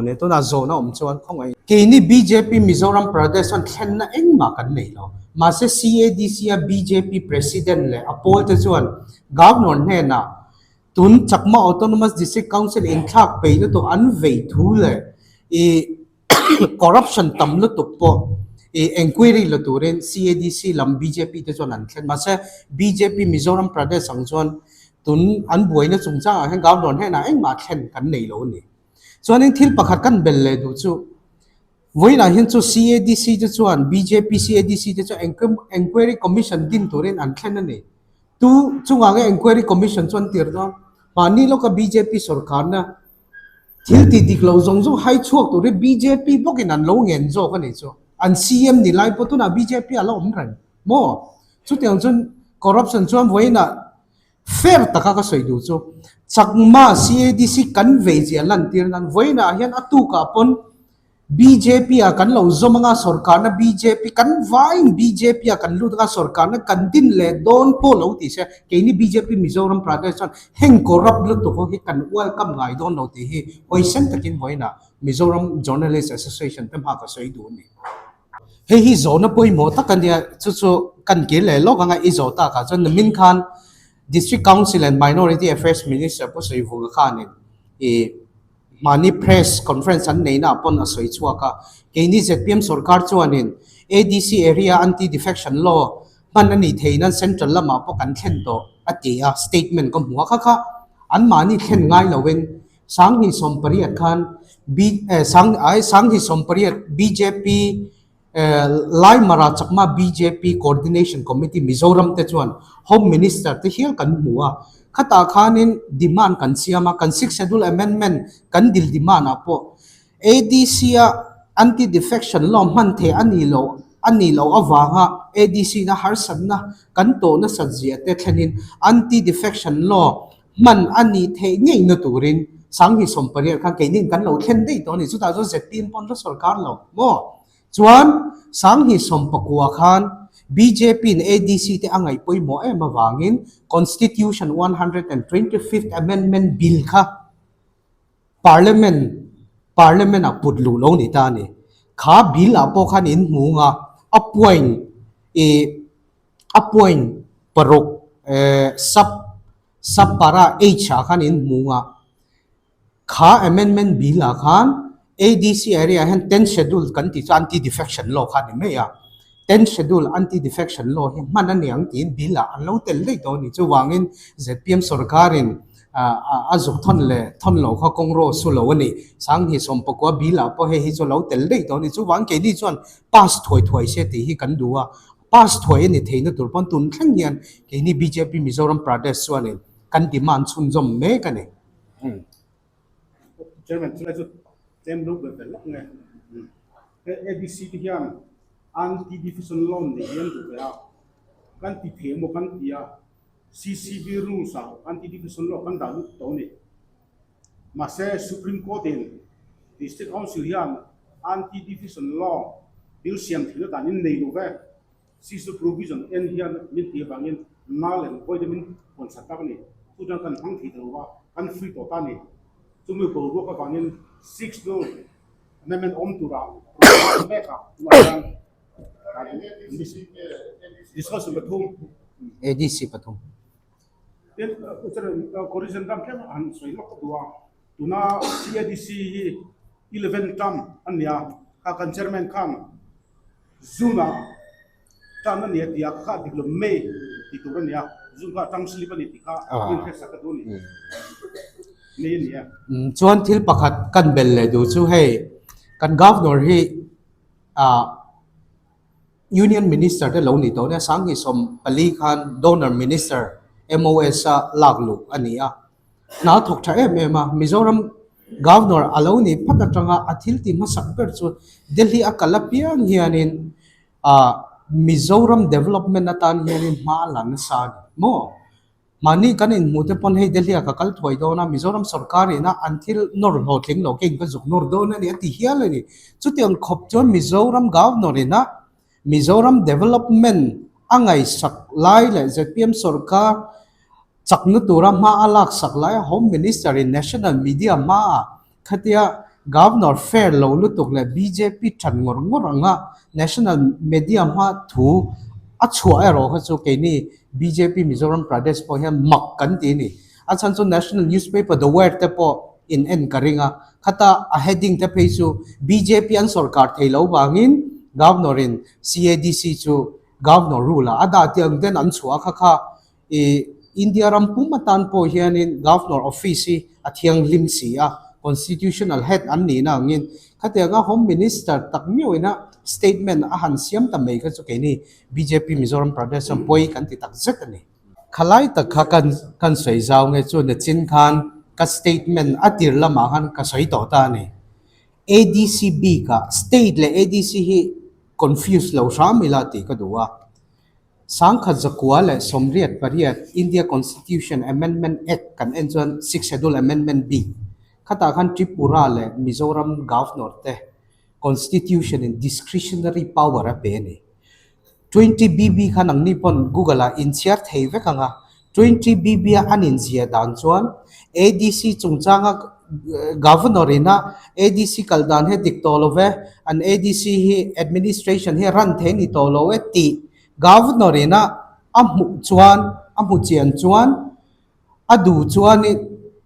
Ni tunah zawhna awm chuan khawngaih. Keini bjp Mizoram Pradesh chuan thlenna engmah kan nei lo. Mahse CADC a bjp President leh a pawlte chuan Governor hnenah tun Chakma Autonomous District Council inthlak peih lutuk an vei thu leh i corruption tam lutuk pawh i enquiry la turin CADC lam bjp te chuan an thlen. Mahse bjp Mizoram Pradesh ang chuan tun an buaina chungchangah hian Governor hnenah engmah thlen kan nei lo a ni. Chuanin thil pakhat kan bel leh duh chu vawiinah hian chu CADC te chuan bjp CADC te chuan enquiry commission din turin an thlen a ni. Tu chungah nge enquiry commission chu an tir dawn? Mahni lawka bjp sorkarna thil tih dik lo zawng zawng hai chhuak turin bjp bawkin an lo ngen zawk a nih chu. An CM ni lai pawh tunah bjp a la awm reng maw? Chutiang chuan corruption chuan vawiinah Fair taka ka sawi duh chu Chakma CADC kan vei zia lantir nan vawiinah hian a tukah pawn bjp ah kan lo zawm anga sorkarna bjp kan vaiin bjp ah kan lut anga sorkarna kan din leh dawn pawh lo ti se keini bjp Mizoram Pradesh chuan heng corrupt lutuk ho hi kan welcome ngai dawn lo tih hi hawisen takin vawiinah Mizoram Journalist Association te hma ka sawi duh a ni. Hei hi zawhna pawimawh tak a nia, chu chu kan kir leh lawk anga i zawh takah chuan nimin khan District Council and Minority Affairs Minister Pu Sawivuka khanin i mahni press conference an neihna ah pawn a sawi chhuak a, keini zpm sorkar chuanin ADC area anti-defection law hman a nih theih nan central lamah pawh kan thlen tawh a ti a, statement ka hmu a kha kha anmahni thlen ngai loin Sanghnih 80 khan B sang ai Sanghnih 80 bjp Laimara Chakma bjp Coordination Committee Mizoram te chuan Home Minister te hial kan hmu a. Khatah khanin demand kan siam a, kan Sixth Schedule Amendment kan dil demand ah pawh ADC a anti-defection law hman theih a nih loh a nih loh avanga ADC na harsatna kan tawh nasat zia te thlenin anti-defection law hman a nih theih ngeina turin Sanghnih 80 khan keinin kan lo thlen daih tawh a ni. Chutah chuan zpm pawn la sorkar lo maw? Chuan Sanghnih 19 khan bjp in ADC te a ngaih pawimawh em avangin Constitution 125th Amendment Bill kha Parliament Parliament ah put luh lo ni ta a ni. Kha bill ah pawh khan in hmu nga a point ih A point paruk sub sub para H ah khan in hmu a, kha amendment bill ah khan ADC area ah hian tenth schedule kan tih chu anti defection law kha a ni mai a, tenth schedule anti defection law hi hman a ni ang tiin bill ah an lo tel daih tawh a ni. Chuvangin zpm sorkarin a zuk thawn leh thawn lo kha kawng rawh su lo a ni. Sanghnih 19 bill ah pawh hei hi chu a lo tel daih tawh a ni. Chuvang keini chuan pass thuai thuai se tih hi kan duh a, Pass thuai a ni theihna tur pawn tun thleng hian keini bjp Mizoram Pradesh chuanin kan demand chhunzawm mek a ni. Chairman chulai chu tlem lo ber ber lawk nge. He ADC te hian anti diffusion loan nei hi an duh ve a, kan ti thei emaw kan ti a, CCB rules ah anti diffusion law kan dah lut tawh a ni. Mahse Supreme Court in District Council hian Anti Defection Law bill siam theihna dan in nei lo ve. Cecil Provision en hian min tih avangin null and void a min puansak tak a ni. Chu chuan kan hmang thei ta lo va, kan free tawh ta a ni. Chumi boruak avangin Sixth Bill Amendment awm turah rawn mek a, tunah hian discussion pathum. ADC pathum. Tin, correction dam tlem han sawi lawk ka duh a, tuna CADC hi 11 term a ni a, kha kan chairman khan June ah term a ni a ti a, kha dik lo May tih tur a ni a, June kha term slip a ni tih kha interest a ka duh a ni, May a ni e. Chuan thil pakhat kan bel leh duh chu hei kan governor hi ah Union Minister te lo ni tawh nia, Sanghnih 14 khan Donor Minister MOS a lak luh a ni a, hna a thawk tha em em a, Mizoram Governor a lo nih phat atanga a thil ti hmasak ber chu Delhi a kal apiang hianin ah Mizoram Development atan hianin hma a la nasa a ni maw? Mahni kan inhmuh te pawn hei Delhi ah ka kal thuai dawn a, Mizoram sorkar ina an thil nawr hlawhtling lo keng ka zuk nawr dawn a ni a ti hial a ni. Chutiang khawp chuan Mizoram Governor ina Mizoram Development a ngaihsak lai leh zpm sorkar chakna tura hma a laksak lai a Home Minister in National Media hmaah khatia Governor fair lo lutuk leh bjp ṭan ngawr ngawr anga national media hma thu a chhuah erawh kha chu keini bjp Mizoram Pradesh pawh hian mak kan ti a ni. A chhan chu national newspaper The Wire te pawh in en ka ring a, khata a heading te phei chu bjp an sorkar thei lo vangin Governor in CADC chu Governor rule ah a dah tih ang ten an chhuah a kha kha I India ram pum atan pawh hianin Governor office hi a thianghlim si a, Constitutional head an nihna angin khatianga Home Minister tak miauhina statement a han siam ta mai kha chu keini bjp Mizoram Pradesh chuan pawi kan ti tak zet a ni. Khalai tak kha kan kan sawi zau nge chu nachin khan ka statement a tir lamah khan ka sawi tawh ta a ni. ADC bikah state leh ADC hi confuse lo hram ila tih ka duh a. 1918 India Constitution Amendment Act kan en chuan Sixth Schedule Amendment bik khatah khan Tripura leh Mizoram Governor te Constitution in discretionary power a pe a ni. 20 BB khan ang ni pawn Google ah inchhiar thei vek ang a, 20 BB a an inzia dan chuan ADC chungchanga Governor ina ADC kal dan hi dik tawh lo ve, an ADC hi administration hi run thei ni tawh lo e tih Governor ina a hmuh chuan, a hmu chian chuan, a duh chuan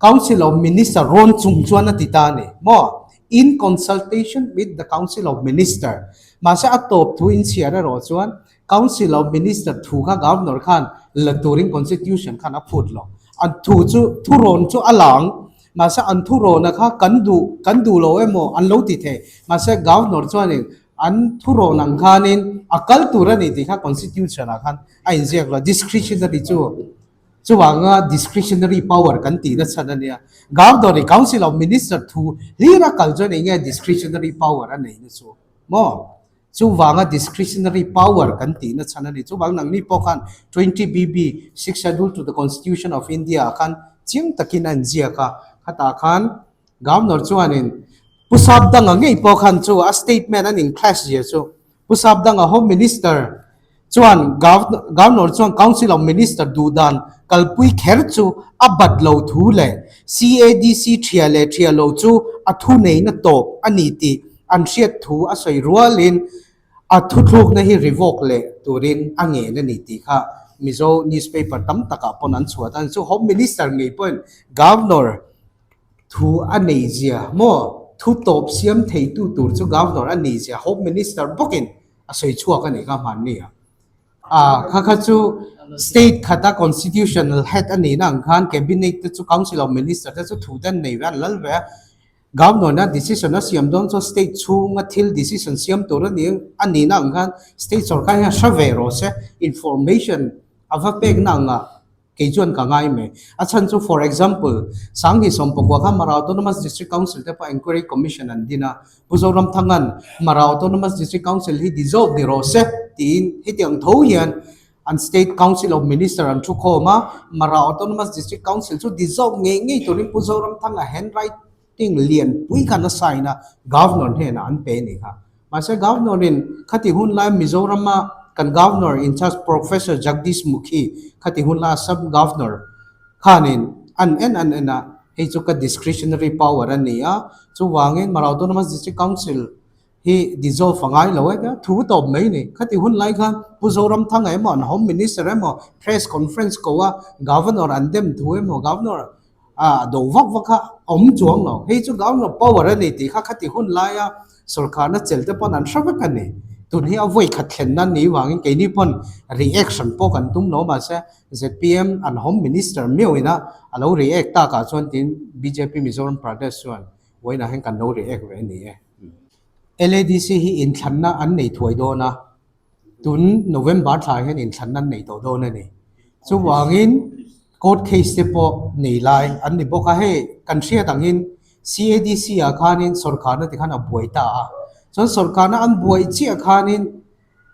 Council of Minister rawn chung chuan a ti ta a ni maw? In consultation with the Council of Minister. Mahse a tawp thu inchhiar erawh chuan Council of Minister thu kha Governor khan la turin Constitution khan a phut lo. An thu chu, thurawn chu a la ang, mahse an thurawn-a kha kan duh, kan duh lo emaw an lo ti thei. Mahse Governor chuanin an thurawn ang khanin a kal tur a ni tih kha Constitution-ah khan a inziak lo. Discretionary chu, chuvanga discretionary power kan tihna chhan a nia. Governor-in Council of Minister thu hlir a kal chuan eng nge discretionary power a neihna chu maw? Chuvanga discretionary power kan tihna chhan a ni. Chuvang nangni pawh khan 20 BB, Sixth Schedule to the Constitution of India ah khan chiang takin a inziak a. Khatah khan Governor chuanin Pu Sapdanga ngei pawh khan chu a statement an in clash zia chu Pu Sapdanga Home Minister chuan Governor chuan Council of Minister duhdan kalpui kher chu a bat lo thu leh CADC thia leh thia lo chu a thuneihna tawp a ni tih an hriat thu a sawi rualin a thuthlukna hi revoke leh turin a ngen a ni tih kha Mizo newspaper tam takah pawn an chhuat a ni. Chu Home Minister ngei pawhin Governor thu a nei zia maw thu tawp siam theitu tur chu Governor a ni zia Home Minister bawkin a sawi chhuak a nih kha hmanni a. A kha kha chu state khata constitutional head a nihna ang khan cabinet te chu council of minister te chu thu te an nei ve a an lal ve a. Governor na decision a siam dawn chuan state chhunga thil decision siam tur a ni a nihna ang khan state sorkar hian hre ve rawh se information a va pekna angah Kei chuan ka ngai mai. A chhan chu for example, Sanghi Sawmpakua kha Mara Autonomous District Council te pawh Enquiry Commission an din a, Pu Zoramthanga'n Mara Autonomous District Council hi dissolve ni rawh se tiin hetiang tho hian an State Council of Minister an thu khawm a, Mara Autonomous District Council chu dissolve ngei ngei turin Pu Zoramthanga handwriting lian pui khan a sign a, Governor hnenah an pe a nih kha. Mahse Governor in khati hun lai Mizoram a kan Governor in charge Professor Jagdish Mukhi khati hun lai Assam Governor khanin an en an en a, hei chu ka discretionary power a ni a, chuvangin Mara Autonomous District Council hi dissolve a ngai lo e tia thu tawp mai ni. Khati hun lai khan Pu Zoramthanga emaw an Home Minister emaw press conference ko a Governor an dem thu emaw Governor A do vak vak a awm chuang lo. Hei chu Governor power a ni tih kha khati hun laia sorkarna chel te pawn an hre vek a ni. Tun hi a vawi khat thlenna ni vangin keini pawn reaction pawh kan tum lo mahse zpm an Home Minister miauhin a a lo react takah chuan tiin bjp Mizoram Pradesh chuan vawiinah hian kan lo react ve a ni e. LADC hi inthlanna an nei thuai dawn a. Tun November thla hian inthlanna an nei tawh dawn a ni. Chuvangin court case te pawh nei lai an ni bawk a, hei kan hriat angin CADC ah khanin sorkarna ti khan a buai ta a. Chuan sorkarna an buai chiah khanin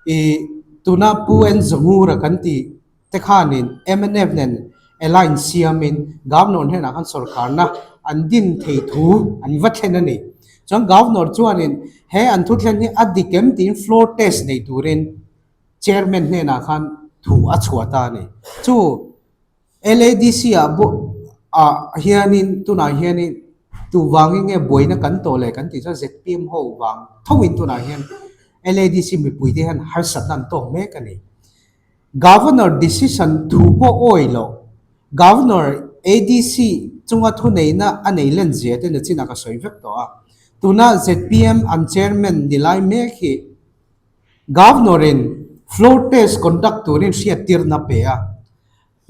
ih tuna Pu N Zangura kan tih te khanin mnf nen alliance siamin Governor hnenah khan sorkarna an din thei thu an va thlen a ni. Chuan Governor chuanin he an thu thlen hi a dik em tiin floor test nei turin Chairman hnenah khan thu a chhuah ta a ni. Chu LADC ah ah hianin tunah hianin. Tu vangin nge buaina kan tawh leh kan tih chuan zpm ho vang thoin tunah hian LADC mipuite hian harsatna an tawk mek a ni. Governor decision thu pawh awi loh, Governor ADC chunga thuneihna a nei len zia te nachinah ka sawi vek tawh a. Tuna zpm an chairman ni lai mek hi Governor in floor test conduct turin hriattirna pe a.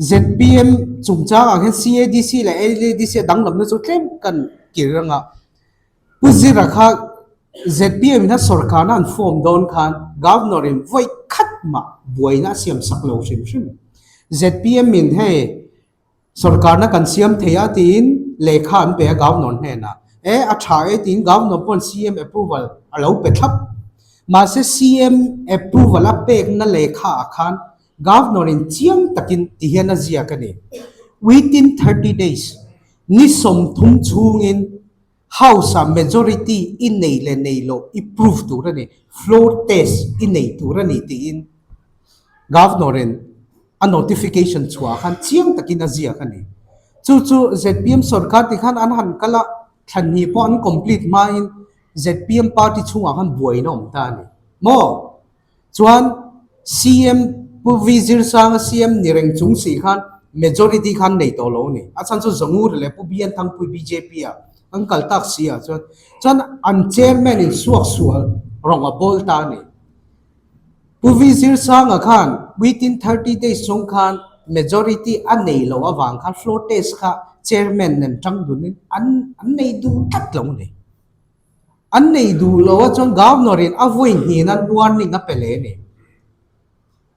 Zpm chungchangah hian CADC leh LADC a danglamna chu tlem kan kir anga Pu Zira kha zpm in a sawrkarna an form dawn khan Governor in vawi khat mah buaina a siam sak lo hrim hrim. Zpm in hei sawrkarna kan siam thei a tiin lehkha an pe a Governor hnenah. E a tha e tiin Governor pawn CM approval a lo pe thlap. Mahse CM approval a pekna lehkha ah khan Governor in chiang takin ti hian a ziak a ni. Within 30 days, ni 30 chhungin House ah majority i nei leh nei loh i prove tur a ni, floor test i nei tur a ni tiin Governor in a notification chhuah ah khan chiang takin a ziak a ni. Chu chu zpm sorkar ti khan an han kal a, thlan hnih pawh an complete hmain zpm party chhungah khan buaina awm ta a ni maw? Chuan CM Pu V Zirsanga CM ni reng chung si khan majority khan nei tawh lo a ni. A chhan chu Zangur leh Pu BN Thangpui bjp ah an kal tak si ah chuan chuan an chairman in suak sual rawng a bawl ta a ni. Pu V Zirsanga khan within 30 days chung khan majority a nei lo avang khan floor test kha chairman nen tang dunin an an nei duh tlat lo a ni. An nei duh lo a chuan Governor in a vawi hnin a warning a pe leh a ni.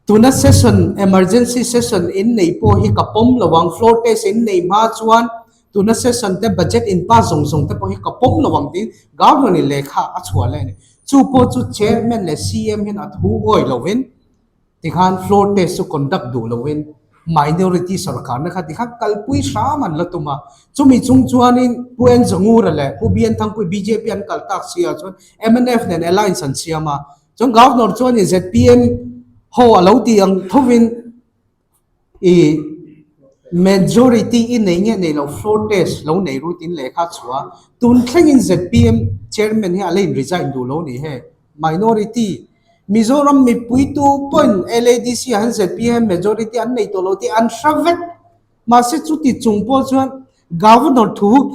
Tuna session, emergency session in nei pawh hi ka pawm lo ang, floor test in nei hma chuan tuna session te budget in pass zawng zawng te pawh hi ka pawm lo ang tiin Governor in lehkha a chhuah leh a ni. Chu pawh chu Chairman leh CM hian a thu awi lovin Tikhan floor test chu conduct duh loin minority sorkarna kha tikhan kalpui hram an la tum a. Chumi chung chuanin Pu N Zangura leh Pu BN Thangpui bjp an kal tak si ah chuan mnf nen alliance an siam a. Chuan Governor chuanin zpm ho a lo ti ang thovin i majority i nei nge nei lo floor test lo nei ru tin lehkha a chhuah a. Tun thlengin zpm chairman hi a la in resign duh lo ni he. Minority Mizoram mipui tu pawhin LADC ah hian zpm majority an nei tawh lo tih an hre vek. Mahse chuti chung pawh chuan Governor thu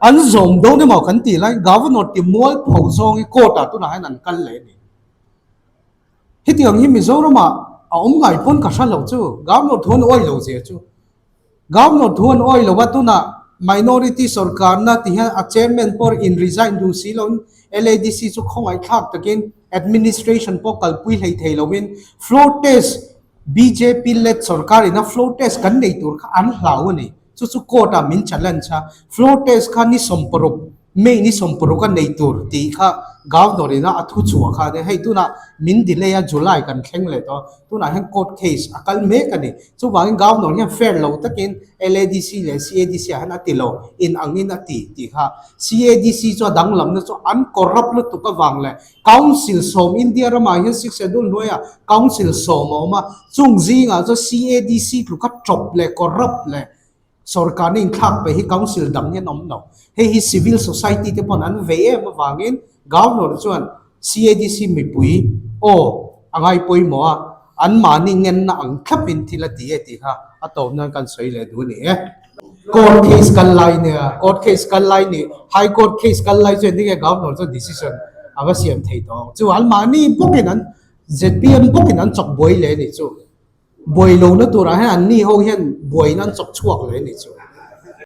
an zawm dawn emaw kan tih laiin Governor ti mual pho zawng hi court ah tunah hian an kal leh a ni. Hetiang hi Mizoram ah a awm ngai pawn ka hre lo chu Governor thu an awih lo zia chu. Governor thu an awih lo a, tunah minority sorkarna ti hian a chairman pawh in resign duh si loin LADC chu khawngaihthlak takin administration pawh kalpui hlei thei loin floor test bjp led sorkar ina floor test kan nei tur kha an hlau a ni. Chu chu court ah min challenge a, floor test kha ni 60 May ni 60 a nei tur tih kha Governor ina a thu chhuah kha a nia, hei tunah min delay a July kan thleng leh tawh a, tunah hian court case a kal mek a ni. Chuvangin Governor hian fair lo takin LADC leh CADC ah hian a ti lo, in angin a ti tih kha. CADC chu a danglamna chu an corrupt lutuk avang leh Council 10 India ramah hian Sixth Schedule hnuaiah Council 10 a awm a, chung zingah chuan CADC tluka tawp leh corrupt leh Sorkarna inthlak peh hi council dang hian awm lo. Hei hi civil society te pawn an vei em avangin Governor chuan CADC mipui aw a ngai pawimawh a, anmahni ngenna ang thlapin thil a ti e tih kha a tawp nan kan sawi leh duh a ni e. Court case kal lai nia, court case kal lai nih, High Court case kal lai chuan tinge Governor chuan decision a va siam thei tawh ang chu anmahni bawkin an zpm bawkin an chawk buai leh a nih chu. Buai lohna turah hian anni ho hian buaina an chawk chhuak leh a nih chu.